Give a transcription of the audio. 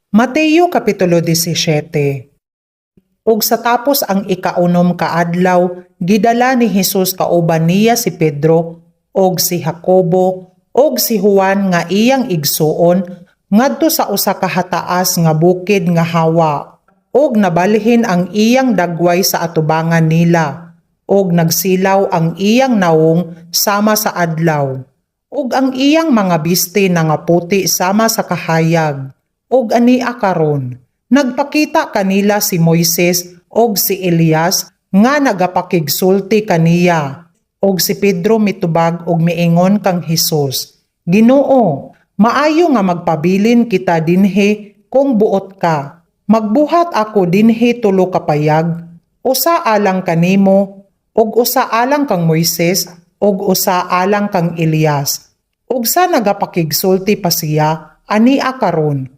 Mateo Kapitulo 17. Ug sa tapos ang ikaunom ka adlaw, gidala ni Hesus kauban niya si Pedro og si Jacobo og si Juan nga iyang igsuon ngadto sa usa ka hataas nga bukid nga hawa, ug nabalhin ang iyang dagway sa atubangan nila, ug nagsilaw ang iyang nawong sama sa adlaw, ug ang iyang mga bisti nangaputi sama sa kahayag. Ug ania karon, nagpakita kanila si Moises og si Elias nga nagapakigsulti kaniya. Og si Pedro mitubag og miingon kang Hesus, "Ginoo, maayo nga magpabilin kita dinhi kung buot ka. Magbuhat ako dinhi tulo ka payag, usa alang kanimo, ug usa alang kang Moises, ug usa alang kang Elias." Ug sa nagapakigsulti pa siya, ania karon,